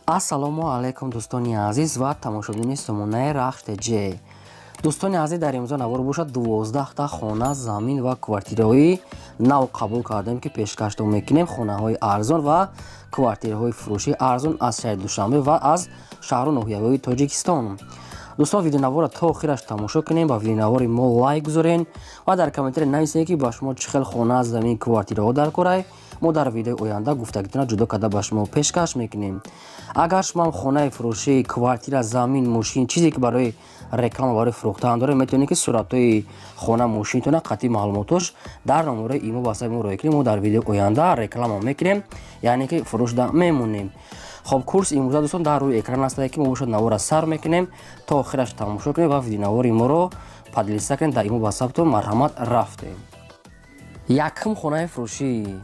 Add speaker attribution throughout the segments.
Speaker 1: Ассалому алайкум, дӯстони азиз ва тамошобинони сомонаи Рахш ТЖ. Дӯстони азиз, дар имрӯза навор бошад, 12та хона, замин ва квартираҳои нав қабул кардем, ки пешкаштон мекунем. Хонаҳои арзон ва квартираҳои фурӯшии арзон аз шаҳри Душанбе ва аз шаҳру ноҳияҳои Тоҷикистон. Дӯстон, видеонаворро то охираш тамошо кунем, ба видеонавори мо лайк гузорен ва дар комментария нависед, ки ба шумо чӣ хел хона, замин, квартираҳо дар корай. Мо дар видеои оянда гуфтагитона ҷудо карда ба шумо пешкаш мекунем. Агар шумо хонаи фурӯшӣ, квартира, замин, мошин, чизе ки барои реклама, барои фурӯхтан доред, метавонед, ки суратҳои хона, мошинтона қатъи маълумотош дар номерои имо ватсапи мо роя кунем. Мо дар видеои оянда реклама мекунем, яъне ки фурӯшда мемонем. Хоб, курс имрӯза, дӯстон, дар рӯи экран астае, ки мо бошад навора сар мекунем, то охираш тамошо кунем ва видеонавори моро поделиться кунем дар имо ватсаптон. Марҳамат, рафтем. Якум хонаи фурӯшӣ.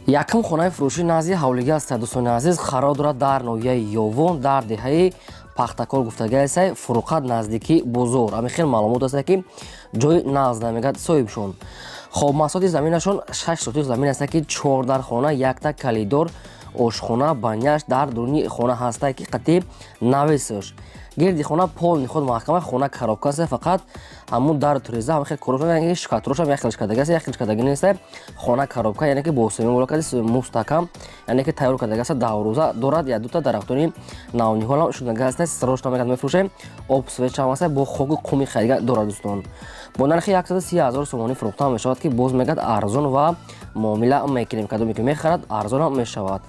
Speaker 1: Якум хонаи фурӯшӣ назди ҳавлига аст, дӯстони азиз, қарор дорад дар ноҳияи Ёвон, дар деҳаи Пахтакор гуфтагиасай, фуруқат наздики бозор. Ҳамин хел маълумот аст, ки ҷои нағз намегӯяд соҳибшон. Хоб, масоҳати заминашон 6 сотих замин аст, ки чор дар хона, якта калидор, ошхона, баняш дар дуруни хона ҳаста, ки қатъи навесаш. Гирди хона полный худ маҳкама, хона коробка аст, фақат ҳамун дару тиреза ҳама хел коробка, шкатурошам як хел шкадаги аст, як хел шкадаги нест. Хона коробка, яъне ки бо семен боло карди, мустаҳкам, яъне ки тайёр кардаги аст. Даврӯза дорад, як дута дарахтони навниҳолам шудаги аст. Срочно мегад мефурӯшем. Об, свечам аст, бо хоку қуми харига дорад. Дӯстон, бо нархи 130 000 сомонӣ фурӯхта мешавад, ки боз мегад арзон ва муомила мекунем. Кадоме ки мехарад, арзонам мешавад.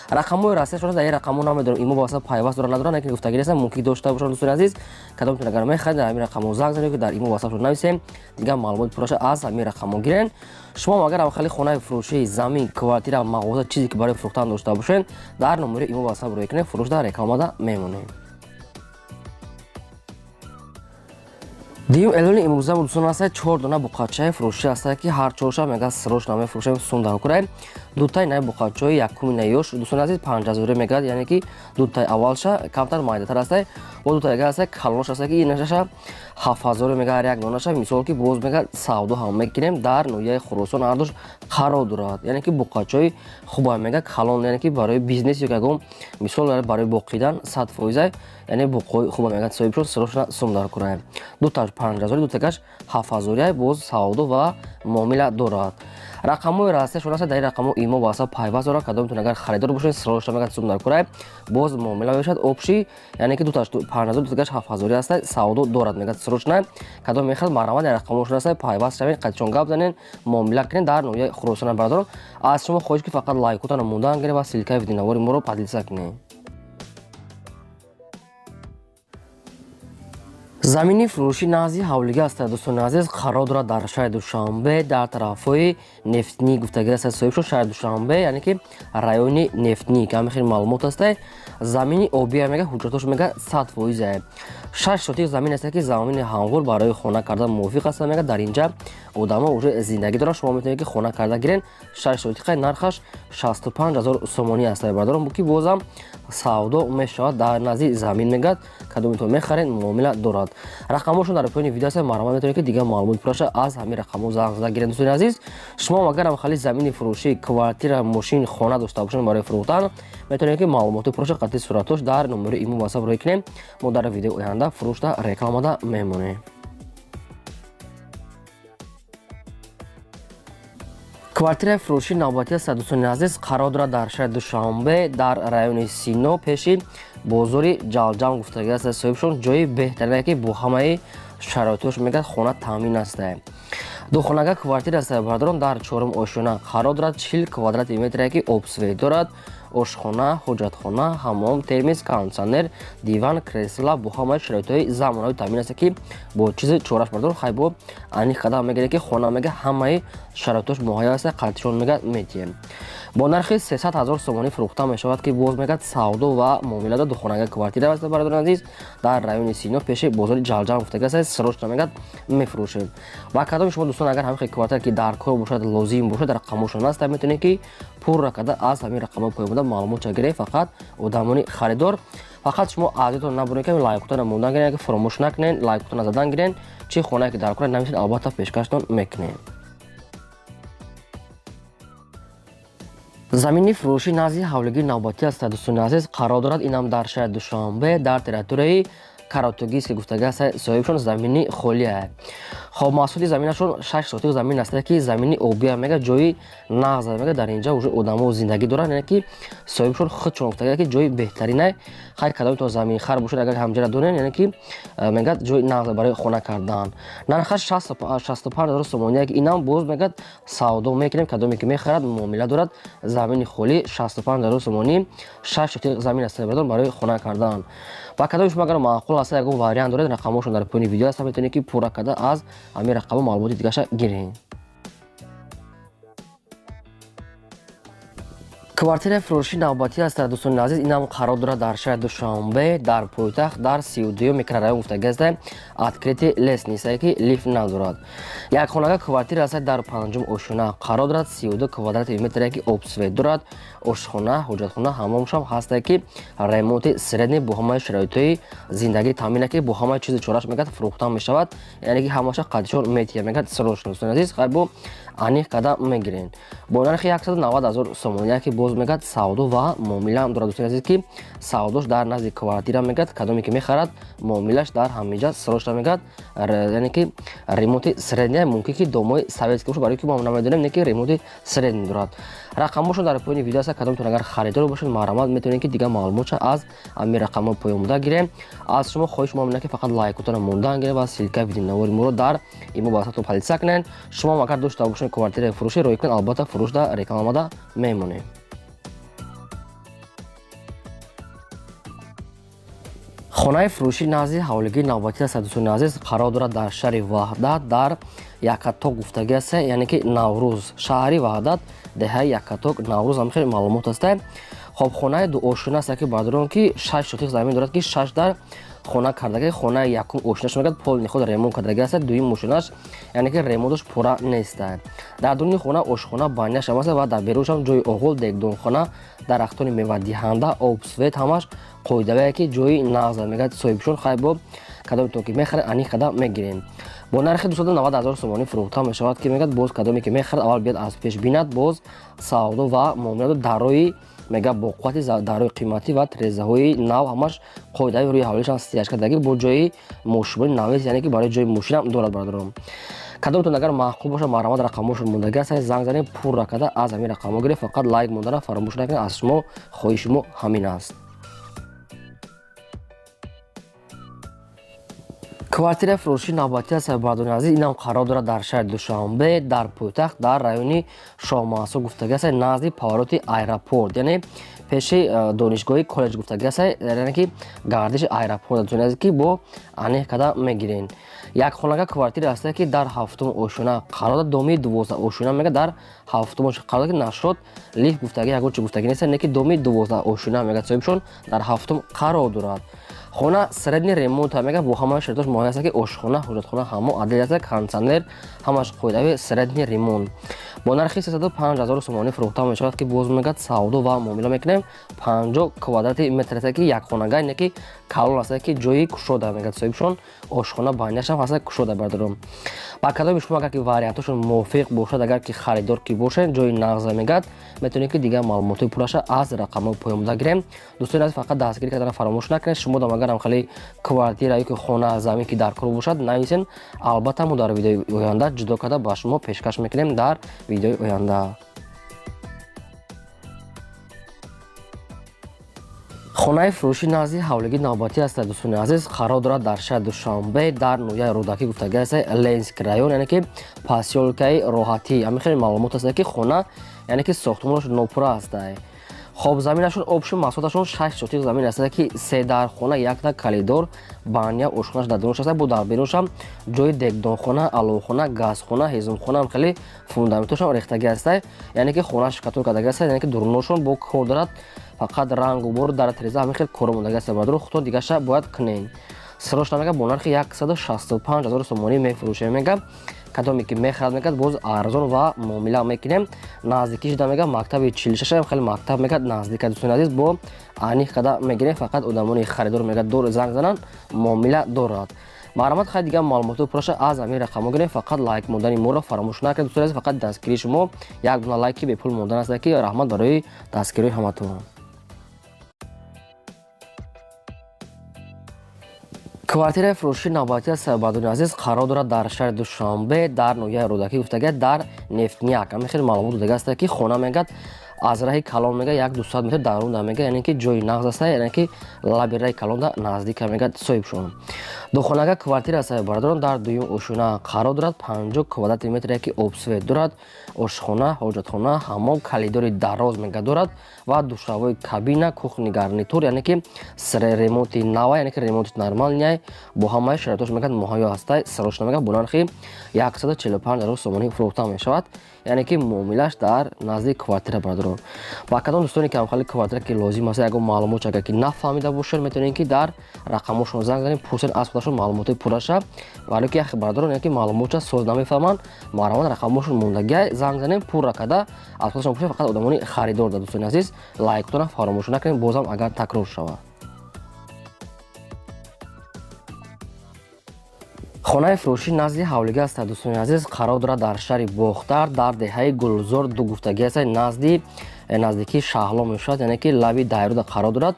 Speaker 1: Рақамҳои расия шуда дар ин рақамҳо намедонам, имо васа пайваст дорад, надорад, лекин гуфтагӣ нестам, мумкин дошта бошад. Дӯстони азиз, кадомтон агар мехаред, дар ҳамин рақамҳо занг занед, ки дар имо ватсапшон нависем, дигар маълумоти пурраша аз ҳамин рақамҳо гирен. Шумо агар ҳамхели хонаи фурӯшии, замин, квартира, мағоза, чизе ки барои фурӯхтан дошта бошед, дар номери имо ватсап рӯя кунед, фурӯш дар рекламада мемонем. Дуюм эълони имрӯза, дӯстон, аст, чор дона буқачаи фурӯшӣ аст, ки ҳар чорша мега срочно мефурӯшем, сум дар курай. Дутаи наи буқачаҳои якуми наёш, дӯстони азиз, 5000 мегӯяд, яъне ки дутаи аввалша камтар майдатар аст, бо дутаи дигар аст, калонош аст, ки инаша 7000 мега ҳар як донаша. Мисол ки боз мега савдо ҳам мекунем. Дар ноҳияи Хуросон ҳардуш қарор дорад, яъне ки буқачаҳои хуба мега, калон, яъне ки барои бизнес ё ягон мисол барои боқидан 100%, яъне буқҳои хуба мегӯяд соҳибшон, срочно сум дар курай. Дуташ 5000, дутагаш 7000, боз савдо ва муомила дорад. Рақамҳои расияшон аст, дар ин рақамҳо имо васа пайваст дорад. Кадомтон агар харидор бошед, срочно мегӯяд сум дар курай, боз муомила мешавад. Общий, яъне ки дуташ 5000, дутагаш 7000 аст, савдо дорад, мегӯяд срочно. Кадом мехоҳад, марҳамат, дар рақамҳошон аст, пайваст шавед, қатишон гап занед, муомила кунед. Дар ноҳияи Хуросон. Бародарон, аз шумо хоҳиш, ки фақат лайкотонро мондан гиред ва ссылкаи видеонавори моро поделиться кунед. Замини фурӯшӣ назди ҳавлига аст, дӯстони азиз, қарор дорад дар шаҳри Душанбе, дар тарафҳои Нефтник гуфтагӣ аст соҳибшон. Шаҳри Душанбе, яъне ки райони Нефтник, ҳамин хел маълумот аст. Замини обия мега, ҳуҷҷатош мега 100%. 6 сотих замин аст, ки замини ҳамвор, барои хона кардан мувофиқ аст. Мега дар инҷа одамо уже зиндагӣ доранд, шумо метавонед, ки хона карда гирен. 6 сотиқа, нархаш 65 000 сомонӣ аст, бародарон, ки бозам савдо мешавад. Дар назди замин мегӯяд, кадомитон мехаред, муомила дорад. Рақамҳошон дар поёни видео аст, марҳамат, метавонед, ки дигар маълумоти пурраша аз ҳамин рақамҳо занг зада гиред. Дӯстони азиз, шумо агар ҳамхели замини фурӯшӣ, квартира, мошин, хона дошта бошед барои фурӯхтан, метавонед, ки маълумоти пурраша қатъи суратош дар номери имо ватсап рӯй кунем. Мо дар видеои оянда фурӯшда рекламада мемонем. Квартираи фурӯшии навбатӣ аст, дӯстони азиз, қарор дорад дар шаҳри Душанбе, дар райони Сино, пеши бозори Ҷалҷам гуфтагӣ аст соҳибшон. Ҷои беҳтарине, ки бо ҳамаи шароитош мегӯяд хона таъмин аст. Духонага квартира аст, бародарон, дар чорум ошёна қарор дорад, 40 квадрати метре, ки обсвет дорад, ошхона, ҳоҷатхона, ҳаммом, термис, кондитсионер, диван, кресла, бо ҳамаи шароитҳои замонавӣ таъмин аст, ки бо чизи чораш, бародарон, хай бо аниқ қадам мегиред, ки хона мега ҳамаи шароитош муҳайё аст, қатишон мега метиҳем. Бо нархи 300 000 сомонӣ фурӯхта мешавад, ки боз мегӯяд савдо ва муомила дорад. Духонага квартира аст, бародарони азиз, дар райони Сино, пеши бозори Ҷалҷам гуфтагӣ аст, срочно мегӯяд мефурӯшем. Ва кадоми шумо, дӯстон, агар ҳамин хел квартира ки дар кор бошад, лозим бошад, рақамҳошон аст, метавонед, ки пурра карда аз ҳамин рақамҳо поён буда маълумотша гиред. Фақат одамони харидор, фақат шумо азиятон набуред, ки лайкотонро мондан гиред, ки фуромӯш накунед, лайкотонро задан гиред. Чӣ хонае ки дар кор нависед, албатта пешкаштон мекунем. Замини фурӯшӣ назди ҳавлигии навбатӣ аст, дӯстони азиз, қарор дорад инам дар шаҳри Душанбе, дар территорияи Каротугист, ки гуфтага аст соҳибшон, замини холия. Хоб, маҳсули заминашон 6 сотих замин аст, ки замини обия, мега ҷои нағз, мега дар инҷа уже одамо зиндагӣ доранд, яъне ки соҳибшон худшон гуфтага, ки ҷои беҳтаринай. Хайр, кадоми то замин хар бошад, агар ҳамҷара донен, яъне ки мегад ҷои нағз барои хона кардан. Нархаш 65 ҳазор сомонӣ, ки инам боз мегад савдо мекунем, кадоме ки мехарад, муомила дорад. Замини холӣ 65 ҳазор сомонӣ, 6 сотих замин аст, барои хона кардан. Ба кадоми шумо агар маъқул аст, ягон вариант доред, рақамҳошон дар поёни видео аст, метавонед ки пурра карда аз ҳамин рақамҳо маълумоти дигаша гиред. Квартираи фурӯшии навбатӣ аст, дӯстони азиз, инам қарор дорад дар шаҳри Душанбе, дар пойтахт, дар 32 микрорайон гуфтаги аст, открытый лестница, ки лифт надорад. Якхонага квартира аст, дар панҷум ошёна қарор дорад, 32 квадрати метре, ки обсвет дорад, ошхона, ҳоҷатхона, ҳаммомшам ҳаста, ки ремонти средний, бо ҳамаи шароитҳои зиндагӣ таъмина, ки бо ҳамаи чизи чораш мегад фурӯхта мешавад, яъне ки ҳамаша қадишон метия, мегад срочно. Дӯстони азиз, хайр, бо аниқ карда мегирен бо нархи 190 ҳазор сомонӣ, ки боз мегад савдо ва муомила ҳам дорад, дӯстони азиз, ки савдош дар назди квартира, мегад кадоме ки мехарад, муомилаш дар ҳаминҷа срочно, мегад, яъне ки ремонти средний, мумкин ки домои советский бошад, барои ки мо намедонем, не ки ремонти средний дорад. Рақамҳошон дар поёни видео аст, кадомтон агар харидор бошед, марҳамат, метавонед ки дигар маълумотша аз ҳамин рақамҳо поён гирем. Аз шумо хоҳиш мо ки фақат лайкотонро мондан гирем ва ссылкаи видеонавори моро дар имо ба поделиться кунед. Шумо агар дошта бошед квартираи фурӯшӣ, рӯй кунед, албатта фурӯшда рекламада мемонем. Хонаи фурӯшӣ назди ҳавлигии навбатӣ аст, дӯстони азиз, қарор дорад дар шаҳри Ваҳдат, дар Якаток гуфтагӣ аст, яъне ки Наврӯз, шаҳри Ваҳдат, деҳаи Якаток, Наврӯз, ҳам хеле маълумот аст. Хоб, хонаи дуошёна аст, ки баъдурон ки 6 сотих замин дорад, ки 6 дар хона кардаги. Хонаи якум ошёнаш мегад полный худ ремонт кардаги аст, дуюм ошёнаш, яъне ки ремонташ пурра нест. Дар дуруни хона ошхона, баняш ҳам аст ва дар беруншам ҷои оғол, дегдонхона, дарахтони мевадиҳанда, об, свет, ҳамаш қоидавие, ки ҷои нағз, мегад соҳибшон. Хайр, бо кадоме ки мехаред, аниқ карда мегирем. Бо нархи 290 ҳазор сомонӣ фурӯхта мешавад, ки мегад боз кадоме ки мехарад, аввал биёд аз пеш бинад, боз савдо ва муомилату дарои мега бо қуввати дарои қиматӣ ва трезаҳои нав, ҳамаш қоидаи рӯи ҳавлишам стяжка даги, бо ҷои мошинбони навес, яъне ки барои ҷои мошинам дорад. Бародарон, кадомтон агар маъқул бошад, марҳамат, рақамҳошон мондагӣ аст, занг занед, пурра карда аз ҳамин рақамҳо гиред. Фақат лайк мондана фаромӯш накунед, аз шумо хоҳиши мо ҳамин аст. Квартираи фурӯшии навбатӣ аст, бардони азиз, инам қарор дорад дар шаҳри Душанбе, дар пойтахт, дар райони Шоҳмансур гуфтагӣ аст, назди повороти аэропорт, яъне пеши донишгоҳи коллеҷ гуфтагӣ аст, яъне ки гардиши аэропорт, дӯстони азиз, ки бо аниқ карда мегирен. Як хонага квартира аст, ки дар ҳафтум ошёна қарор дорад, доми 12 ошёна, мега дар ҳафтум қарор дорад, ки нашрот лифт гуфтагӣ, ягон чи гуфтагӣ нест, не ки доми 12 ошёна, мега соҳибшон дар ҳафтум қарор дорад. Хона средний ремонт, мега бо ҳамаи шароитош муҳайё аст, ки ошхона, ҳоҷатхона ҳамо отдел аст, кондитсионер, ҳамаш қоидави, средний ремонт. Бо нархи 305 ҳазор сомонӣ фурӯхта мешавад, ки боз мегад савдо ва муомила мекунем. 50 квадрати метр аст, ки якхонага, не ки калон аст, ки ҷои кушода, мегад соҳибшон, ошхона, баняшам ҳаст, кушода. Бародарон, ба кадоми шумо агар ки вариантошон мувофиқ бошад, агар ки харидор ки бошед, ҷои нағза, мегад метавонед ки дигар маълумотҳои пурраша аз рақамҳои поён гирем. Дӯстони азиз, фақат дастгирӣ кардана фаромӯш накунед. Шумо дам агар хеле квартира ё ки хона, замин ки дар кор бошад, нависен, албатта мо дар видеои оянда ҷудо карда ба шумо пешкаш мекунем дар видеои оянда. Хонаи фурӯшӣ назди ҳавлигии навбатӣ аст, дӯстони азиз, қарор дорад дар шаҳри Душанбе, дар ноҳияи Рӯдакӣ гуфтагӣ аст, Ленинский район, яъне ки посёлкаи Роҳатӣ. Ҳамин хеле маълумот аст, ки хона, яъне ки сохтмонаш нопурра аст. Хоб, заминашон общий масоҳаташон 6 сотих замин аст, ки се дар хона, якта коридор, баня, ошхонаш дар дурунаш аст, бо дар берунашам ҷои дегдонхона, аловхона, газхона, ҳезумхона, ҳам хеле фундаментошам рехтагӣ аст, яъне ки хона штукатур кардагӣ аст, яъне ки дуруношон бо кор дорад, фақат рангу бор, дар треза, ҳамин хел кор мондагӣ аст. Бародаро, худтон дигаша бояд кунед. Срочно, мега бо нархи 165 ҳазор сомонӣ мефурӯшем, мега кадоме ки мехарад, мегад боз арзон ва муомила мекунем. Наздикӣ шуда, мега мактаби 46, хеле мактаб, мегад наздика. Дӯстони азиз, бо аниқ када мегирем, фақат одамони харидор, мегад дор занг зананд, муомила дорад. Марҳамат, хай дигар маълумотҳои пурраша аз ҳамин рақамҳо гирем. Фақат лайк мондани моро фаромӯш накунед, дӯстони азиз. Фақат дастгирии шумо як дона лайки бепул мондан аст, ки раҳмат барои дастгириҳои ҳаматон. Квартираи фурӯшии навбатӣ аст, бардони азиз, қарор дорад дар шаҳри Душанбе, дар ноҳияи Рӯдакӣ гуфтага, дар Нефтняк. Ҳамин хеле маълумот додага аст, ки хона мегӯяд аз раҳи калон мега як 200 метр дарунда мега, яъне ки ҷои нағз аста, яъне ки лаби раҳи калонда наздика мега соҳибшон. Духонага квартира аст, бародарон, дар дуюм ошёна қарор дорад, 50 квадрати метр, яки обсвет дорад, ошхона, ҳоҷатхона, ҳамом, калидори дароз мега дорад ва душавои кабина, кухни гарнитур, яъне ки ремонти нава, яъне ки ремонти нормальный, бо ҳамаи шароитош мегӯяд муҳайё ҳастай. Срочно мега бо нархи 145 000 сомонӣ фурӯхта мешавад, яъне ки муомилаш дар назди квартира, бародарон. Ба кадом дӯстоне ки ҳамхали квартира ки лозим аст, ягон маълумот агар ки нафаҳмида бошед, метавонед ки дар рақамҳошон занг занед, пурсед аз худашон маълумотҳои пурраша. Вале ки яхе бародарон, яъне ки маълумотша соз намефаҳманд, марҳамат, рақамҳошон мондагиай, занг занем, пурра карда аз худашон пурсед. Фақат одамони харидор да, дӯстони азиз, лайктона фаромӯш накунед, бозам агар такрор шавад. Хонаи фурӯшӣ назди ҳавлига аст, дӯстони азиз, қарор дорад дар шаҳри Бохтар, дар деҳаи Гулзор ду гуфтагӣ аст, назди наздикии Шаҳло мешавад, яъне ки лаби дайруда қарор дорад.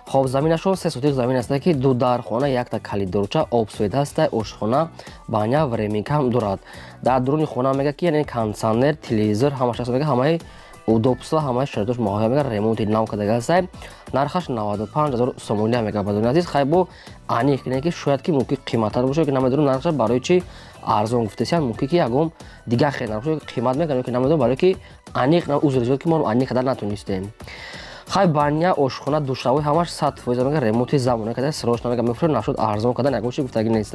Speaker 1: Хоб, заминашон 3 сотих замин аст, ки ду дархона, якта калидорча, обсвет ҳаста, ошхона, баня, временка ҳам дорад. Дар дуруни хона мега ки яъне кондитсионер, телевизор ҳамаш аст, мега ҳамаи удобства, ҳамаи шароитош муҳайё, мега ремонти нав кардага аст. Нархаш 95 000 сомонӣ мега, бардони азиз. Хай, бо аниқ кине ки шояд ки мумкин қиматтар бошад, ки намедонам нархаш барои чи арзон гуфтесиям, мумкин ки ягон дигар хел нарх қимат мекунам, ки намедонам барои ки аниқ, узр зиёд, ки мо аниқ қадар натонистем. Хай, баня, ошхона, душавой ҳамаш 100% мега ремонти замона карда, срочно мега мефурӯшад. Нашуд арзон кардан ягон чи гуфтагӣ нест.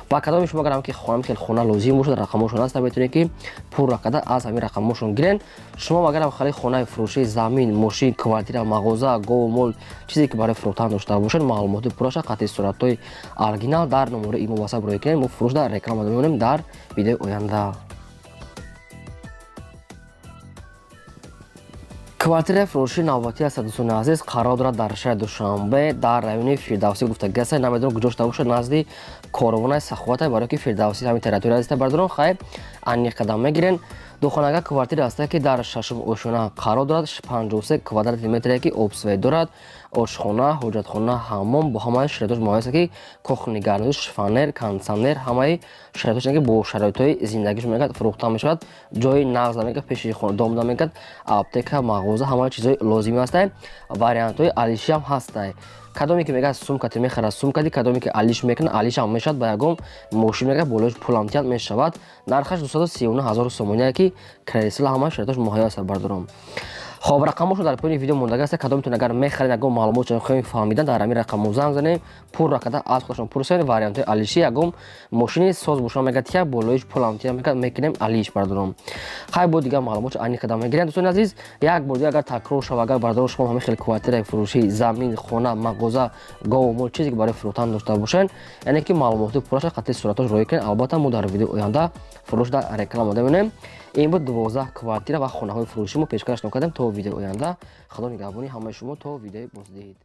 Speaker 1: Ба кадоми шумо агарам ки хонам хел хона лозим бошад, рақамҳошон аст, метавонед ки пурра карда аз ҳамин рақамҳошон гирен. Шумо агарам хали хонаи фурӯшии, замин, мошин, квартира, мағоза, гову мол, чизе ки барои фурӯхтан дошта бошед, маълумоти пурраша қатъи суратҳои оригинал дар номерои имо васап роҳӣ кунед. Мо фурӯш дар реклама мемонем дар видеои оянда. Квартираи фурӯшии навбатӣ аст, дӯстони азиз, қарор дорад дар шаҳри Душанбе, дар райони Фирдавсӣ гуфтагӣ аст, намедонам куҷо шуда бошад, назди корвонаи Саховата, барои ки Фирдавсӣ ҳамин территория аст, бародарон. Хай, аниқ қадам мегирен. Духонага квартира аст, ки дар шашум ошёна қарор дорад, 53 квадрати метре, ки обсвет дорад, ошхона, ҳоҷатхона, ҳаммом бо ҳамаи шароитош муҳайё аст, ки кухни гарнитур, шифоньер, кондитсионер, ҳамаи шароитош ки бо шароитҳои зиндагиш мегӯяд фурӯхта мешавад. Ҷои нағз мегӯяд, пеши дом мегӯяд аптека, мағоза, ҳамаи чизҳои лозимӣ ҳастай. Вариантҳои алишиам ҳастай. Кадоме ки мегӯяд сумкати мехарад, сумкати, кадоме ки алиш мекунад, алишам мешавад, ба ягон мошин мегӯяд болош пулам тиҳад мешавад. Нархаш 239 000 сомонӣ, ки кресла, ҳамаи шароитош муҳайё аст, бардорам. Хоб, рақамҳошон дар поёни видео мондаги аст. Кадомитон агар мехаред, ягон маълумот хоҳем фаҳмидан, дар ҳамин рақамҳо занг занем, пурра карда аз худашон пурсед. Вариантҳои алиши, ягон мошини соз боша, мегӯяд тия болоиш пулам тия мегӯяд мекунем алиш, бардорам. Хай, бо дигар маълумот аниқ карда мегирем, дӯстони азиз. Як бор дигар агар такрор шава, агар бародарон шумо ҳамин хел квартираи фурӯшӣ, замин, хона, мағоза, гову мол, чизе ки барои фурӯхтан дошта бошед, яъне ки маълумоти пурраша қатъи суратош роҳӣ кунед, албатта мо дар видеои оянда фурӯш дар реклама мемонем. Ин буд 12 квартира ва хонаҳои фурӯшӣ мо пешкаш кардем. То видеои оянда Худо нигаҳбони ҳамаи шумо, то видеои боздид.